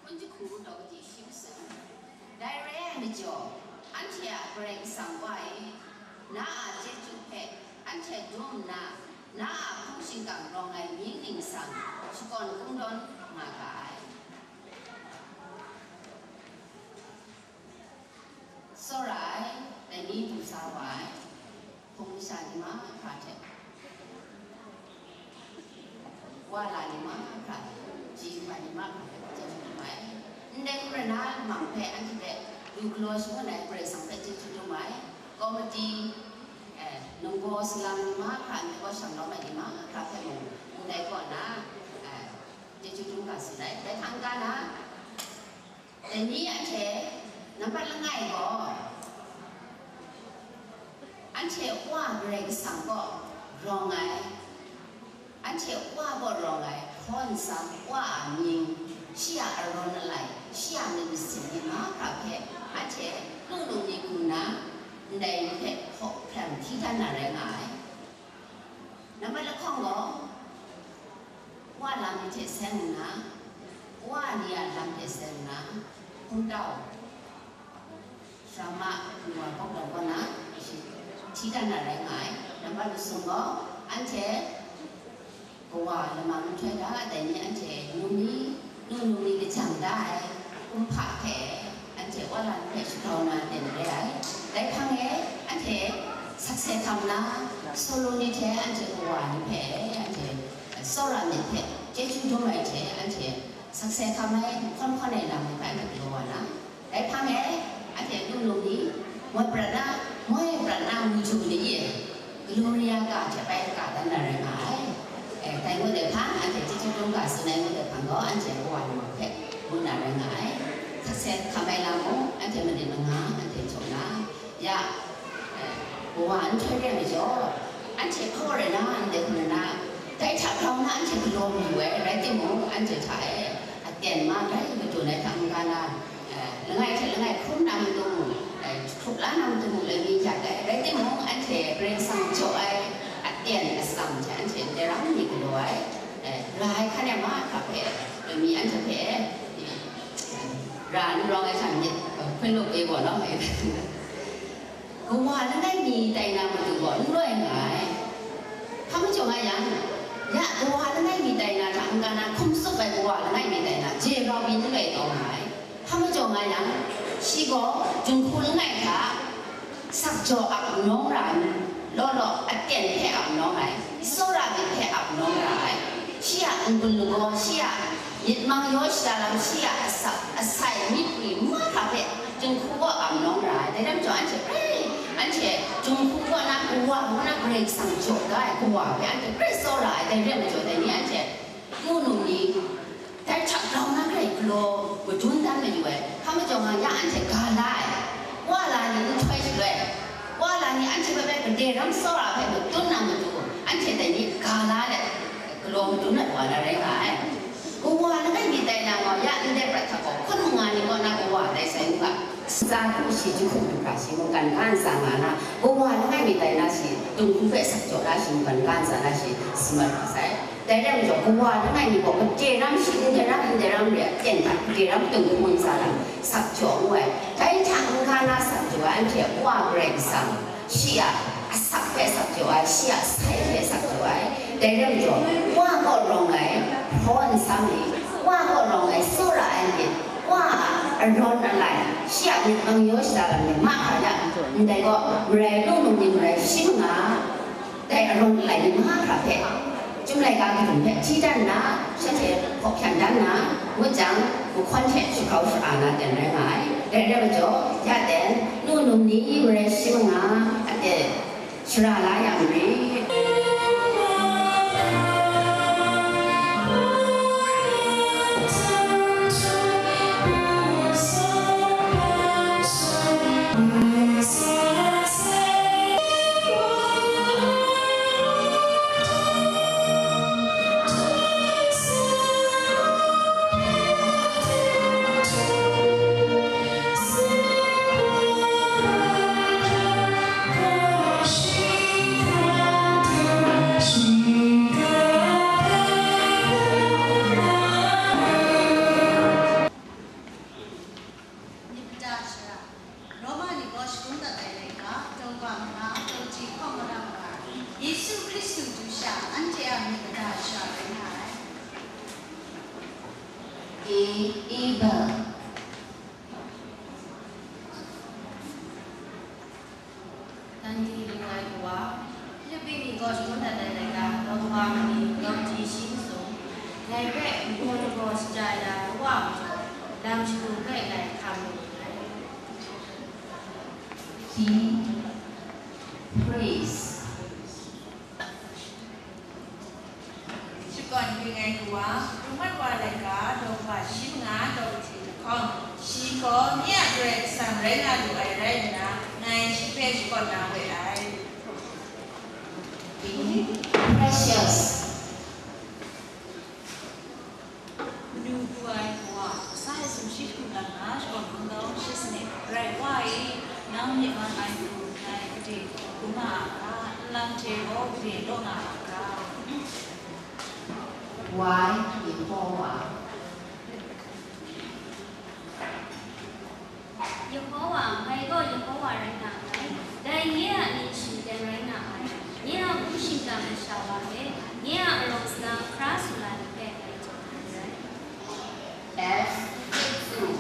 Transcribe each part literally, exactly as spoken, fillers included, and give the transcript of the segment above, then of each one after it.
Jahku daw kaji shi masum. Dai rai ai majaw, anhte a Karai Kasang Wa e, na a chyeju hpe anhte dum nna, na a hpung shingkang rawng ai amying ningsang shakawn kungdawn nga ga ai. Tsawra ai, dai ni du sa wa ai, hpung masha ni mahkra hte, wa la ni mahkra, ji hpa ni mahkra hpe chyeju dum ai. Ndai hpung na lamang hpe anhte hpe lu galaw shangun ai Karai Kasang hpe chyeju dum ai. Komiti, eh, ningbaw salang ni mahkra, ndai gaw shanglawm ai ni mahkra hpe mung, ndai kaw na, eh, chyeju dum ga tsun ai. Dai hpang ga na, dai ni anhte nambat langai gaw, anhte Wa Karai Kasang kaw rawng ai, anhte Wa kaw rawng ai hkaw nsam, Wa a mying, shi a arawn alai, shi a myit masin ni mahkra hpe anhte lu num ni hku nna ndai ni hpe hkaw hkram hti dan na rai nga ai. Nambat lahkawng gaw, Wa lam ni hte seng nna, Wa ni a lam hte seng nna, hpungtau, sharama, nwa bawk daw kaw na, shi hti dan na rai nga ai. Nambat masum gaw, anhte kawa lamang nhtoi da, dai ni anhte num ni, nu num ni lajang da ai kumhpa hpe, anhte Wa lam hpe shagrau na ten re ai. Dai hpang e, anhte sakse hkam na, solo ni hte anhte kawa ni hpe, anhte tsawra myit hpe chyeju dum ai hte, anhte sakse hkam ai, hkawn hkawn ai lam ni hpe anhte galaw wa na, dai hpang e, anhte lu num ni, moi prat na, moi prat na, mu ju ni e, Gloria ga hte bai ga dan na rai nga ai. Eh, dai ngut ai hpang, anhte chyeju dum ga tsun ai ngut ai hpang gaw, anhte kawa ni hpe ngu na rai nga ai. Sakse hkam ai lam mung, anhte manit manga, anhte jaw na, ya, eh, kawa nhtoi re ai majaw, anhte hpaw rai na, ndai hku na, dai hta grau na anhte galaw mayu ai, rai timung, anhte hta e aten ma grai madun ai hta n-ga na, eh, langai hte langai hkrum na matu mung, eh, jahkrup la na matu mung, lani jat ai, rai timung, anhte Karai Kasang jaw ai aten atsam hte anhte ndai ram ni galaw ai, eh, ra ai hkan e mahkra hpe, lani anhte hpe, eh, ra n rawng ai hta myit, eh, hpun lup e gaw, no? Kawa langai mi tai na matu gaw n loi nga ai. Hpa majaw nga yang, ya kawa langai mi tai na hta n-ga na hkum tsup ai kawa langai mi tai na, je rau mi n loi taw nga ai. Hpa majaw nga yang, shi gaw jinghku langai hta sakjaw ap nawng ra ai, law law aten hpe ap nawng ai, tsawra myit hpe ap nawng ra ai, shi a n-gun lagaw, shi a myit mang yaw shada lam, shi a asak asai myit gri mahkra hpe jinghku kaw ap nawng ra ai. Dai rai majaw, anhte grai, anhte jinghku kaw na kawa ngu na Karai Kasang jaw da ai kawa hpe anhte grai tsawra ai. Dai rai majaw, dai ni anhte nu num ni, dai hta grau na grai galaw madun dan mayu ai. Hpa majaw nga, ya anhte ga la ai, wa la ni nhtoi shaloi, wa la ni anhte hpe bai gade ram tsawra hpe madun na matu, anhte dai ni ga la let, galaw madun ai wa na rai nga ai. Kawa langai mi tai na gaw, ya ndai prat hta gaw, hkun manga ni kaw na kawa tai sai u ga. Sa hku shi jahku du hkra shi mungkan ga ntsa nga na, kawa langai mi tai na shi, dinghku hpe sakjaw da shi mungkan ga ntsa na shi, si mat ga sai. Dai rai majaw, kawa langai mi gaw, gade ram shi, ndai ram, ndai ram re, aten hta, gade ram dinghku ntsa lam, sakjaw ngu ai. Dai hta n-ga na sakjaw ai, anhte Wa Karai Kasang, shi a asak hpe sakjaw ai, shi a sai hpe sakjaw ai. Dai rai majaw, Wa kaw rawng ai hpraw nsam ni, Wa kaw rawng ai tsawra ai myit, Wa a arawn alai, shi a myit mang yaw shada lam ni mahkra ya, ndai gaw marai lu num ni marai shi manga, dai arawn alai ni mahkra hpe, Chyum laika kadun hpe hti dan nna, shanhte hkawk hkyan dan nna, ngut jang, mahkawn hte shagrau sha-a na ten rai nga ai. Dai rai majaw, ya ten, nu num ni marai shi manga, a ten, shara la ya marit. A, able. Nanti ring ai kawa, Hpilipi ni kaw shangun dat ai laika, daw kaba mali, daw ji shi masum, ngai hpe n-gun lagaw shaja ya ai wa majaw, lam shagu hpe ngai hkam lu nngai. T, praise. Shakawn hpring ai kawa, Rumat wa laika, daw kaba shi manga, daw kaji lahkawng, shi gaw nye a Karai Kasang rai nga lu ai rai nna, ngai shi hpe shakawn na we ai. Precious. Manu pru ai kawa, kasa e sumshi hkrum lang na, shakawn kungdawn shi sanit, rai wa i, nang myit man ai hku, ngai gade hku nga a hka, nlang hte gaw gade law nga a hka. Why Yehowa? Yehowa, ngai gaw Yehowa rai nga nngai, dai nye a mying shingteng rai nga ai, nye a hpung shingkang masha wa hpe, nye a arawng salang hkra sumla ni hpe ngai jaw ai. F, faithful.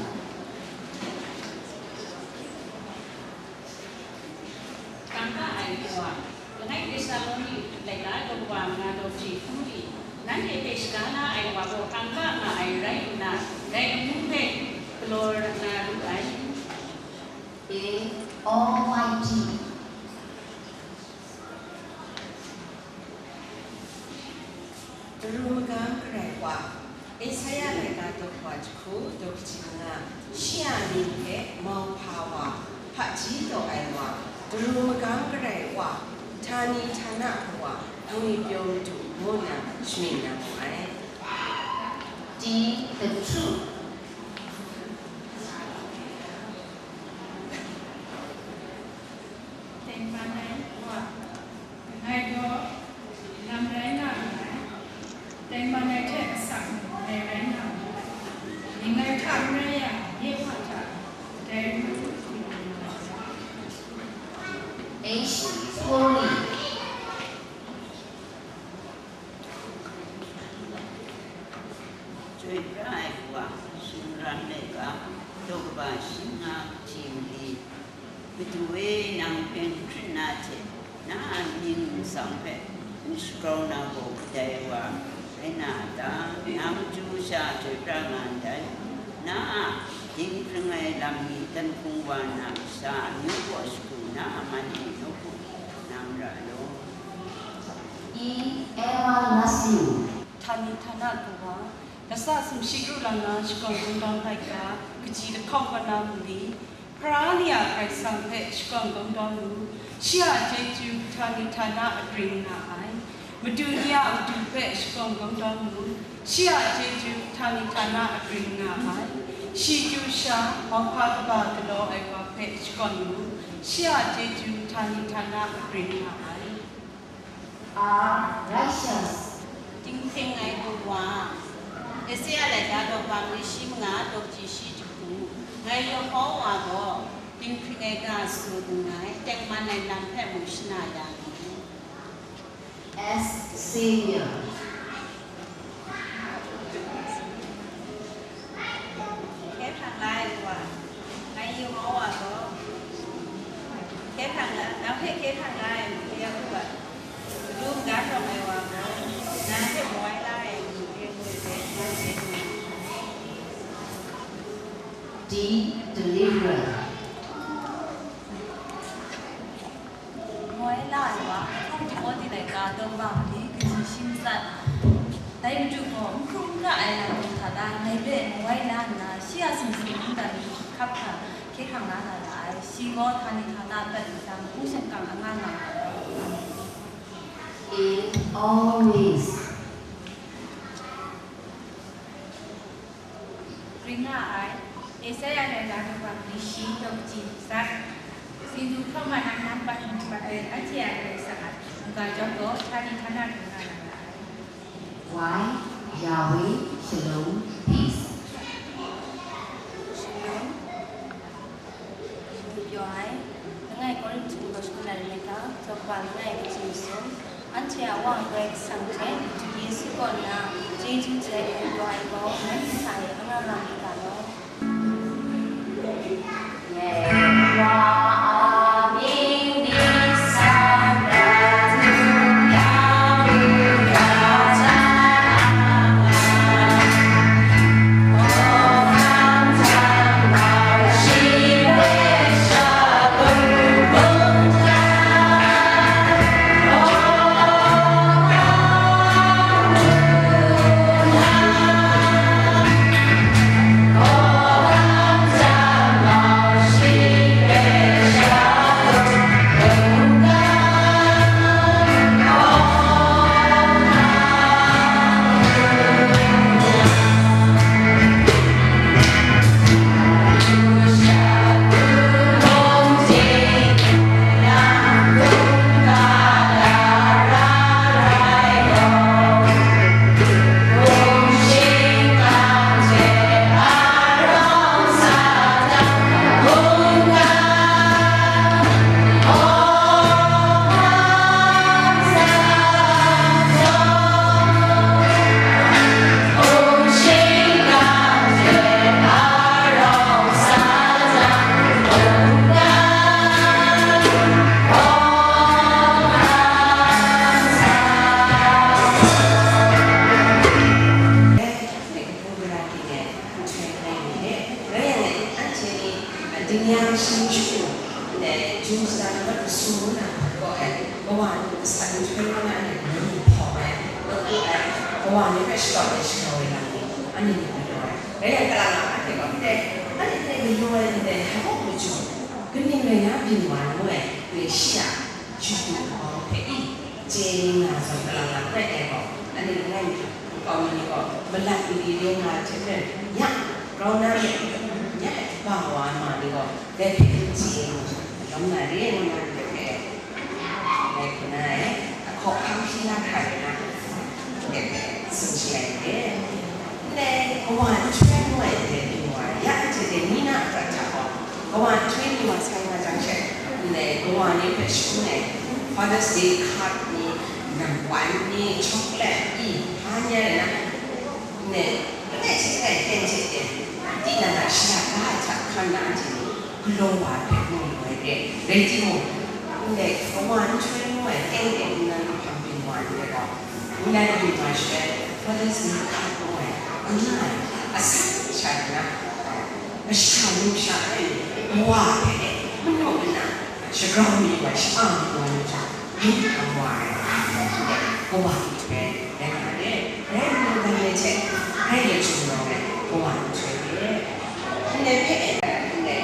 Hkang ga ai kawa, langai Tesaloni laika daw kaba manga daw kaji hkun ni, nanhte hpe shaga la ai wa gaw hkang ga nga ai rai nna, dai amu hpe galaw na ru ai. A, Almighty. Daru magam garai wa, Esaia laika daw kaba jahku, daw kaji manga, shi a mying hpe mauhpa wa, hpaji taw ai wa, daru magam garai wa, htani htana kawa, ngwi pyaw madu ngu nna shamying na mu ai. D, the truth. Tengman ai wa, ngai gaw lam rai nga nngai, tengman ai hte asak ngai rai nga nngai, ning ngai hta n rai yang, nye hpa hta dai ru lu na ra. H, holy. Chyoi pra ai wa, shingran laika, daw kaba shi manga kaji mali, Madu e, nang hpe n hkrit na hte, na a mying nsang hpe n shagrau na gaw kadai wa rai na a ta? Nang chyu sha chyoi pra nga ndai. Na a dinghpring ai lam mi dan hkung wa na masha amyu gaw shagu na a man e nawku nang ra law. E, everlasting. Htani htana kawa, kasa sumshi kru lang na shakawn kungdawn laika, kaji lahkawng kaw na mali, Hpara ni a Karai Kasang hpe shakawn kungdawn mu, shi a chyeju htani htana agring nga ai. Madu ni a madu hpe shakawn kungdawn mu, shi a chyeju htani htana agring nga ai. Shi chyu sha, mauhpa kaba galaw ai wa hpe shakawn mu, shi a chyeju htani htana agring nga ai. R, righteous. Dinghpring ai kawa. Esaia laika daw kaba mali shi manga, daw kaji shi jahku, ngai Yehowa gaw dinghpring ai ga tsun nngai, tengman ai lam hpe mung shana ya nngai. S, Saviour. Hkye hkrang la ai wa, ngai Yehowa gaw, hkye hkrang la, nang hpe hkye hkrang la ai mung re ai wa, madu maga hkawm ai wa gaw, nang hte mawai la ai mung re ai wa, nang hte du ai. D, deliverer. Moi la ai wa, hkawng Timohti laika daw kaba mali kaji shi matsat. Dai Madu gaw n hkru n ga ai lam hta la, ngai hpe moi la nna, shi a sumsing nta ni hkap hkra hkye hkrang la na ra ai. Shi gaw htani htana pat nhtang, hpung shingkang anga nga ai. In always. Ring nga ai, Esaia laika daw kaba mali shi, daw kaji matsat. Singdu hkawm nga na, nang pat n pat ai, anhte a Karai Kasang a mungga jawm gaw, htani htana ring nga na ra ai. Y, Yahweh, Shalom, Peace. Shalom. Pyaw ai, langai Korinhtu kaw shangun ai rai nna, daw kaba langai kaji masum, anhte a Wa Karai Kasang hte, Madu Yesu kaw nna, chyeju hte galaw ai gaw, nanhte hta e anga Dingyang shani shu, ndai Jun shata nambat masum ngu na gaw ai, kawa ni gasat nhtoi ngu na ni ngu hpawng ai, ngu ai, kawa ni hpe shakawt ai shakau ai lam ni, anhte ni galaw ai. Rai yang, kalang a hte gaw ndai, anhte hpe galaw ai ndai hpa mung machyu, kaning rai na byin wa ngu ai, we shi a, Chyu du hkawm hpe i, chye ning na zawn kalang lang rai ai gaw, anhte langai mi, nkau mi ni gaw, malat mali re nga ai hte maren, ya, grau na myit, ya, ba wa ai ma ni gaw, dai hpe n chye ai, malawm na re ai ngu na myit hpe, dai hku na ai, ahkawhkam hpyi na hkra rai na, dai hpe tsun shi ai re. Ndai kawa nhtoi ngu ai hte byin wa ai, ya anhte dai ni na a prat hta gaw, kawa nhtoi ni wa sai nga jang she, ndai kawa ni hpe shangun ai, Father's Day card ni, nampan ni, chocolate ni, hpa ni rai na, ndai, langai hte langai ten hte ten, tinang a shara da ai hta hkan na anhte ni, galaw wa ai hpe mu lu ai re. Rai timung, ndai kawa nhtoi ngu ai teng teng nnan lahpang byin wa ai re gaw, Nnan byin wa shaloi, Father's Day hkat ngu ai, n nga ai, asak sha rai na, masha numsha rai, kawa hpe, manu mana, shagrau mi wa, shama mi wa ni hta, myit hkam wa ai, kawa hpe rai nga ai, rai ngu ai hte, rai ya chyu rawng ai, kawa nhtoi re. Ndai hpe, ndai,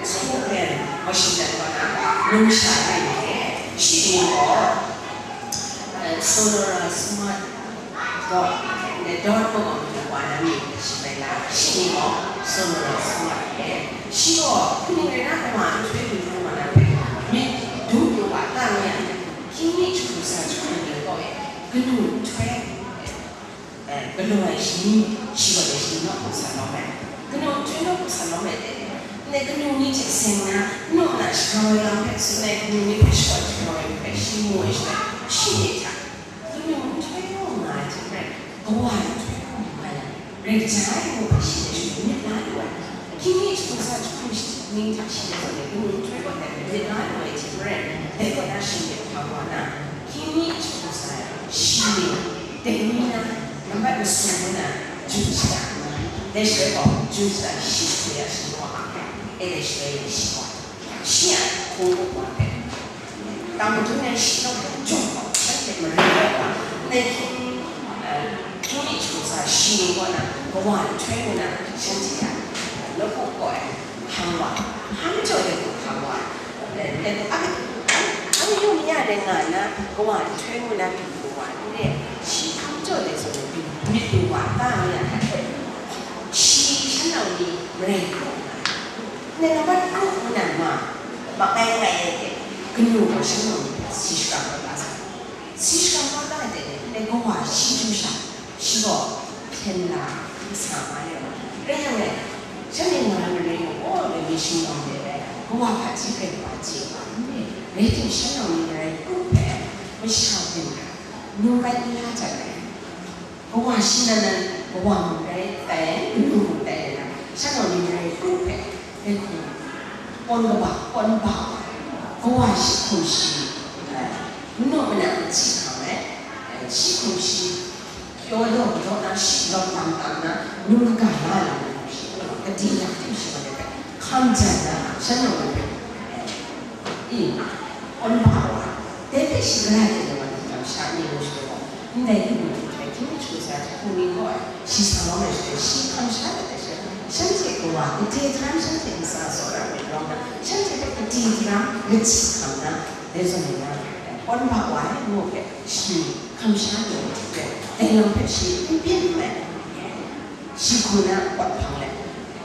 School pen Washington kaw na, numsha rai ni e, shi ni gaw, eh, Sonora Smart Dodd, eh, Dodd kaw gaw wa na mi shi bai la, shi ni gaw Sonora Smart e, shi gaw, kaning rai na, kawa nhtoi lu lu wa na hpe, myit dum lu wa ta nga yang, hkying mi jahku sa jahku ni gaw e, kanu nhtoi, eh, galaw ai shani, shi gaw dai shani nawku sa lawm ai. Kanu nhtoi nawku sa lawm ai dai, ndai kanu ni hte seng na, nu na shagrau ai lam hpe tsun ai, kanu ni hpe shakawn shagrau ai hpe shi mu ai shaloi, shi hte hta, kanu nhtoi naw nga ai hte maren, kawa nhtoi naw nga yang, Karai kaja ai ngu hpe shi dai shani myit la lu ai. Hkying mi jahku sa jahku ning hta shi dai zawn e, kanu nhtoi kaw dai myit la lu ai hte maren, dai kaw na shi myit hkam wa na, hkying mi jahku sa ai shi ni, dai ni na, nambat masum ngu na, Jun shata ngu ai. Dai shaloi gaw, Jun shata shi hkru ya shi gaw a, e dai shaloi shi gaw, shi a hkungga wa hpe, tang madun ai shi nawku jawng gaw, shanhte mare ai wa, ndai hkying, eh, hkying mi jahku sa shi ni kaw na, kawa nhtoi ngu na, shanhte a, nawku gaw ai, hkang wa, hkang jaw ai hku hkang wa, eh, eh, a, a, a, a, yu mi ya rai nga na, kawa nhtoi ngu na byin lu wa, n re, shi hkang jaw ai zawn e byin, myit lu wa, ta mi ya hta hte, shi shan nau ni marai hkru nga ai. Ndai nambat kru nnan ma, ma ai ngai ai hte, kanu gaw shanglawm ni hpe si shakram kau la sai. Si shakram kau la ai hte, ndai kawa shi hkru sha, shi gaw hpyen la, masa nga ai wa. Rai yang e, shanhte nga ai marai gaw, gaw ai mi shanglawm de ai, kawa hpaji hpe kawa chye wa n re, rai timung, shanglawm ni marai kru hpe, masha byin hkra, nu bai n la jat ai. Kawa shi nan nan, kawa mung rai tai, kanu mung tai ai na, shanglawm ni marai kru hpe, dai hku, kawn kaba, kawn ba, kawa shi hkum shi, eh, manu mana n chyi hkam ai, eh, shi hkum shi, pyaw daw daw na shi lawm tam tam na, nu kaga la na, shi, kade yak tim shi wa de hpe, hkam jan na, shanglawm ni hpe, eh, I, kawn ba wa, dai hpe shi gara hte lawan hte kamsham ni ngu shaloi gaw, ndai hku ni hte hkying mi jahku sa jahku ni gaw ai, shi sa lawm ai shaloi, shi hkam sha dat ai shaloi, shanhte kawa, gade hkran shanhte ntsa tsawra myit rawng na, shanhte hpe gade hkran gachyi hkam na, dai zawn ni na, kawn ba wa ai ngu hpe, shi hkam sha ni ai hte, dai lam hpe shi n byin n mai. Shi hku na kawt hpang let,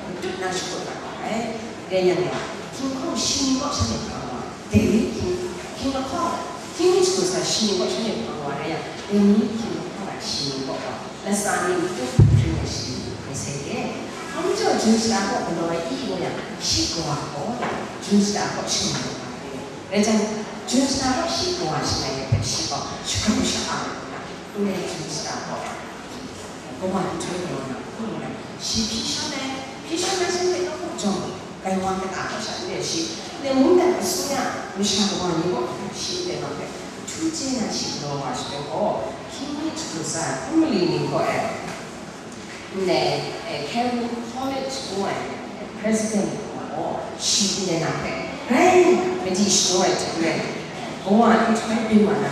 matut na shakut na kau ai. Dai yang e, hkying hkawng shi ni kaw shanhte hpang wa, dai ni hkying, hkying lahkawng, hkying mi jahku sa shi ni kaw shanhte hpang wa rai yang, dai ni hkying lahkawng a shi ni kaw gaw, latsa ni matut hpung hkring ai shi ni rai sai de. Hkam jaw Jun shata kaw galaw ai i ngu yang, shi kawa gaw Jun shata kaw shanglawm wa ai. Rai jang, Jun shata kaw shi kawa shanglawm ai hpe shi gaw shakram sha-a ai ngu na, n rai Jun shata kaw Kawa nhtoi galaw na, hkrum nna, shi hpyi shangun ai, hpyi shangun ai shanhte nawku jawng, gaiwa kata hkra sha n re shi, ndai mungdan asung ya masha kawa ni kaw hkra shi ndai wa hpe, htu chye na shi galaw wa shaloi gaw, hkying mi jahku sa ai hpung mali ni kaw e, ndai, eh, Calvin Coolidge ngu ai, president ni kaw, Shi ndai na hpe grai madi shadaw ai hte maren, kawa nhtoi byin wa na,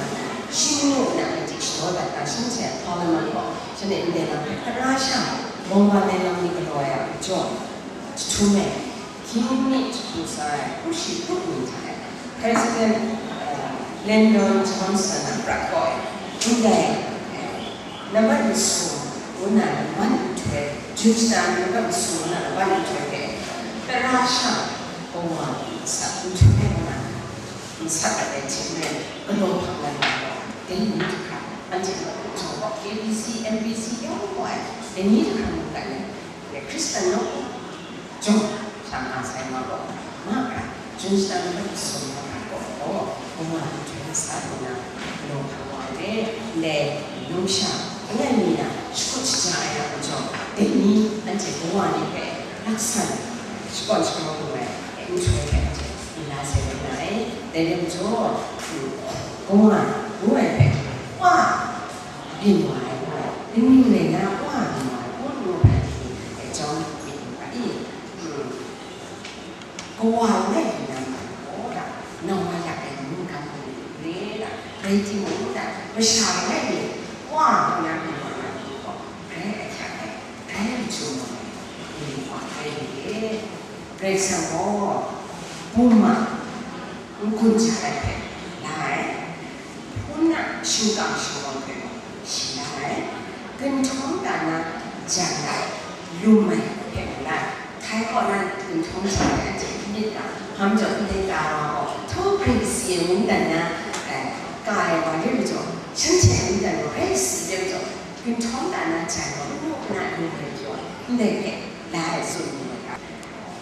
shi manu na madi shadaw dat na, shanhte a Parliament gaw shanhte ndai na hpe tara sha bawng bang ai lam ni galaw ai a majaw, jahtum e, hkying mi jahtum sa ai, hkun shi hkun ni hta e, President, uh, Lyndon Johnson a prat gaw, ndai, eh, nambat masum ngu na nambat nhtoi, Jerusalem nambat masum ngu na nambat nhtoi hpe tara sha kawa nsat nhtoi ai ngu na, nsat ai hte maren galaw hpang ai wa gaw, dai ni hkra, anhte gaw, K B C, M B C yawng gaw ai, dai ni hkra mungkan ai, Hkristan nawku jawng sha nga sai nga gaw, ma hkra, Jerusalem nambat masum ngu na gaw, kawa nhtoi nsat ngu na, galaw hpang wa ai, ndai numsha langai mi na shakut shaja ai a majaw, dai ni anhte kawa ni hpe laksan shakawn shagrau lu ai nhtoi hpe anhte myit la sai rai nga ai. Dai rai majaw, mm, kawa ngu ai hpe, wa byin wa ai, wa ai, kaning rai na, wa byin wa ai, ngu ngu hpe, e, chyawm myit lu ga i? Mm. Kawa langai mi na ma gaw, da, nau wa yak ai mungkan hpe re, da, rai timung, da, masha langai mi, wa ngu na byin wa na gaw, grai ahkyak ai, grai lachyum ai, ni wa rai re. Karai Kasang gaw, bum a n-gun hta ai hpe la ai, hpun a shingkang shingkawm hpe mung shi la ai, ginhtawng dan na jan ai, lum ai hpe mung la ai. Htai kaw na ginhtawng jan ai hte myit ga, hpa majaw ndai ga wa gaw, htu hpring si ai mungdan na, eh, ka ai wa re majaw, shanhte a mungdan gaw rai si re majaw, ginhtawng dan na jan gaw, n-gun hta lum ai pyaw, ndai hpe la ai tsun mu ai ga.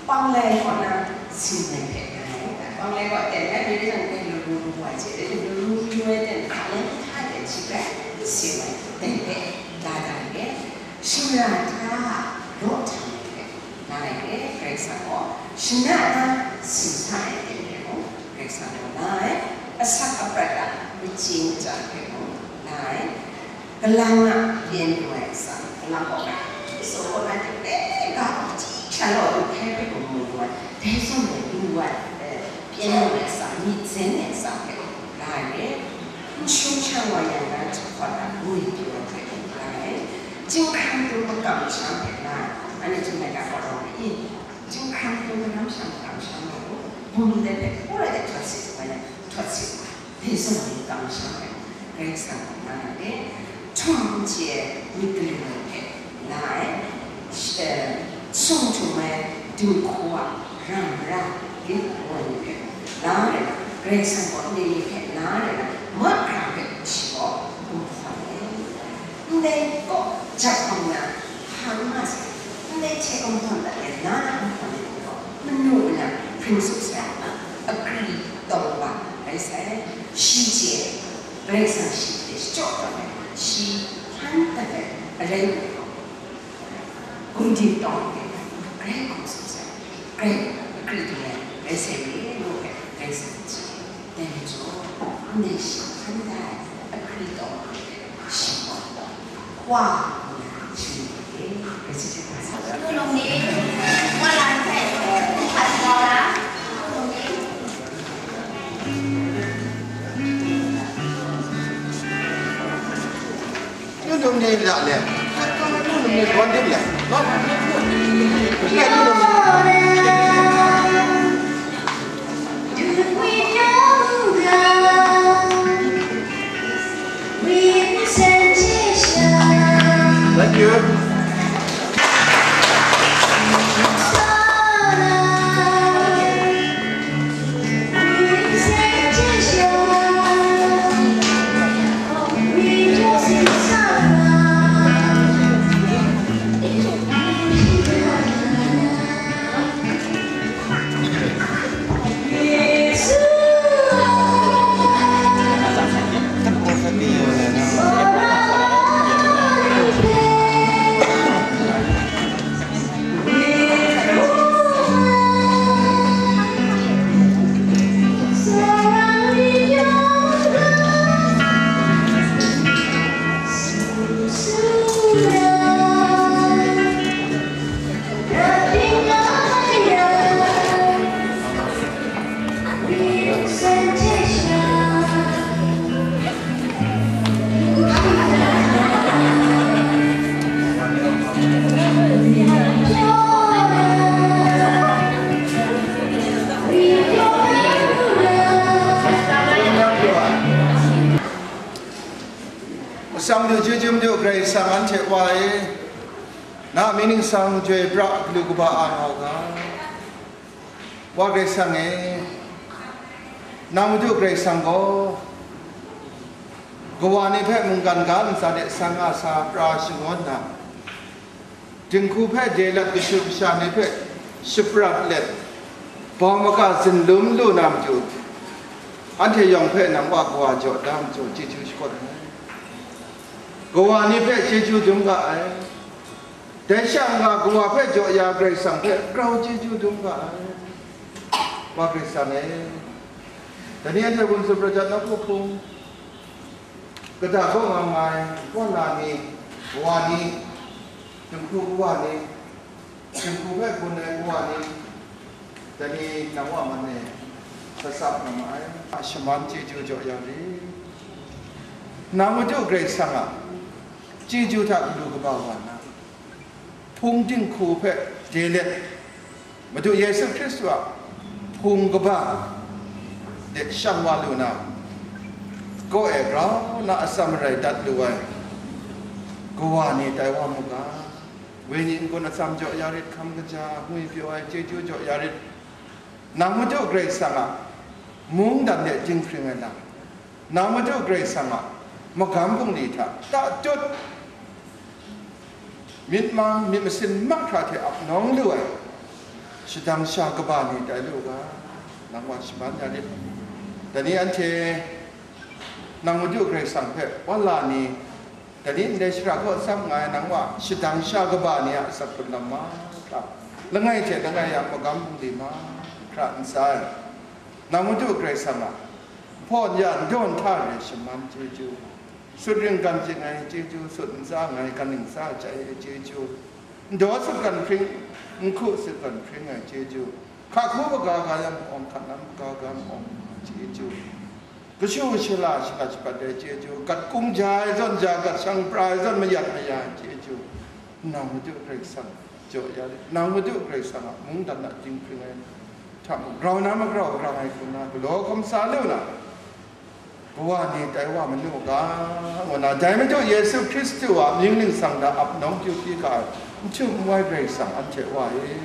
Panglai kaw na sin ai hpe nga ai, panglai kaw ten ai, dai rai jang, dai laru lu ai hte, dai laru lu ai ten hka nang hta ten shi grai n sin ai, dai hpe la da ai, shingran hta law htang ai hpe nga ai, Karai Kasang gaw, shana na sin sa ai ten hpe mung, Karai Kasang gaw nga ai, asak aprat a machyi machya hpe mung nga ai, Kalang a pyen lu ai atsam, kalang kaw rai, so kaw na hte, e, ga hku hti sha law, lu hkai hpe mung mu lu ai, dai zawn e lu ai, e, pyen lu ai atsam, myit zen ai atsam hpe mung la ai, n shung shang wa yang na jahpawt a ngwi pru ai hpe mung la ai, chyinghkrang tung makam masham hpe la ai, anhte htum ai ga gaw rawng ai i? Chyinghkrang tung kanam shang makam masham gaw, bum de hpe hkawra de htawt sit wa yang, htawt sit wa. Dai zawn e kamsham ai, Karai Kasang gaw nga ai, htum n chye ai myit galu ai hpe nga ai, sh-, eh, sung htum ai dinghku a ram ra, ginhku ai ni hpe nga ai, Karai Kasang gaw ndai ni hpe nga ai, mahkra hpe shi gaw gumhpraw ai. Ndai kaw jat hkawm na, hpa n nga sai, ndai hte gumhpraw dat yang, na na gumhpraw ai ni gaw, manu nna hpring tsup sai, akri taw wa rai sai, shi chye ai, Karai Kasang shi hte shachyaw tawn ai, shi hkan dat ai, arai we gaw, gumdip taw ai, grai hkum tsup sai, grai akri dung ai, rai sai we, ngu ai, Karai Kasang chye ai. Dai majaw, ndai shi hkan dat ai, akri taw ai, shi gaw, wa ngu na, shi ngu ai, rai chye ai. Ngu nung ni, wa lan hpe, n hpat sa la, ngu nung ni. Nunung ni la le, nunung ni wan dim le, no? Nunung ni. Thank you. Wa e, na mying ningsang chyoi pra galu kaba a nga u ga. Wa Karai Kasang e, nang Madu Karai Kasang gaw, kawa ni hpe mungkan ga ntsa de sa nga sa pra shangun na, dinghku hpe de lat kashu kasha ni hpe shaprat let, bawng maga zinlum lu na matu, anhte yawng hpe nang Wa kawa jaw da matu chyeju shakawt ai. Kawa ni hpe chyeju dum ga ai. Dai sha nga kawa hpe jaw ya Karai Kasang hpe grau chyeju dum ga ai. Wa Karai Kasang e, dai ni anhte gun tsup prat jat na hku hpung, kata kaw nga ai, kaw na ni, kawa ni, dinghku kawa ni, dinghku hpe gun ai kawa ni, dai ni nang Wa man e, sa sa nga ma ai. Shaman chyeju jaw ya rit. Nang Madu Karai Kasang a chyeju hta galu kaba wa na, hpung dinghku hpe de let, Madu Yesu Hkristu a hpung kaba de shang wa lu na, kaw e grau na atsam marai dat lu ai kawa ni tai wa mu ga. Wenyi n-gun atsam jaw ya rit, hkam kaja, ngwi pyaw ai chyeju jaw ya rit. Nang Madu Karai Kasang a mungdan de dinghpring ai lam, nang Madu Karai Kasang a magam bungli hta tatut, myit mang myit masin mahkra hte ap nawng lu ai shadang sha kaba ni tai lu ga, nang Wa shaman ya rit. Dai ni anhte nang Madu Karai Kasang hpe wa la ni, dai ni ndai shara kaw tsap nga ai nang Wa shadang sha kaba ni a asak hkrun lam mahkra, langai hte langai a magam bungli mahkra ntsa ai, nang Madu Karai Kasang a hpawn ya n dawn hta re shaman chyeju, sut ring gan chye ai chyeju, sut ntsa nga ai gan ning tsa chyai ai chyeju, ndaw sut gan hpring, nhku sut gan hpring ai chyeju, hka hku maga ga yang awng, hka nam maga ga awng ai chyeju, kashu shala shalat shabat ai chyeju, gat kung ja ai zawn ja, gat shang pra ai zawn mayat maya ai chyeju, nang Madu Karai Kasang jaw ya rit. Nang Madu Karai Kasang a mungdan a dinghpring ai hta mung, grau na magrau grang ai hku na galaw hkawm sa lu na, kawa ni tai wa manu ga, ngu na, dai Madu Yesu Hkristu a mying ningsang hta ap nawng chyu pyi ga ai, n htum n wai Karai Kasang anhte Wa e.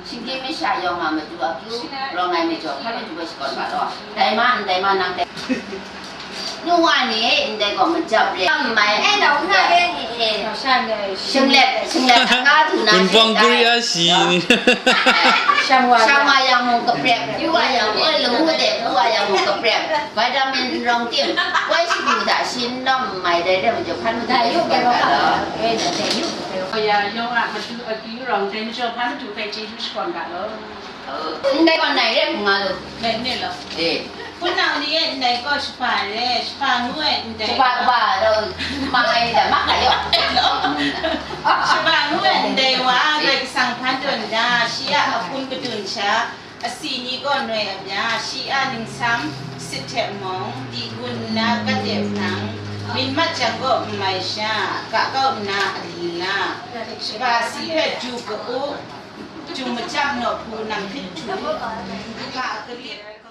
Shinggyim masha yawng a matu akyu rawng ai majaw, hpa matu gaw shakawn ga law. Dai ma, ndai ma, nang dai. Nu wa ni, ndai gaw majap re. N mai. Eh, nau hna e ni e. Shanglep, shanglep, aka du na. Wunpawng kuri a shi ni. Shang wa. Shang wa yang mung kaprek, yu wa yang, oi, lamu de, bu wa yang mung kaprek. Vitamin rawng tim, woi shagu hta shi n nawm n mai dai, dai majaw hpa matu dai yu, shakawn ga law. Eh, dai yu. Ya, yawng a matu akyu rawng dai majaw hpa matu hpe chyeju shakawn ga law. Ndai gaw nai rep nga lu. Nai ne law. Eh. Hpunau ni e ndai gaw shaba re, shaba ngu e ndai. Shaba kaba, rau, ma ai da, ma ai yaw. Shaba ngu e ndai wa, Karai Kasang hpan tawn da, shi a ahpun kadun sha, asi ni gaw noi a bya, shi a ningsam sit hte mung, di gun nna gat de hpang, myit mat jang gaw n mai sha, ga kau nna ali la, shaba si hpe ju ka u, ju machyam naw hpu nang hpit htu, ga a kalit.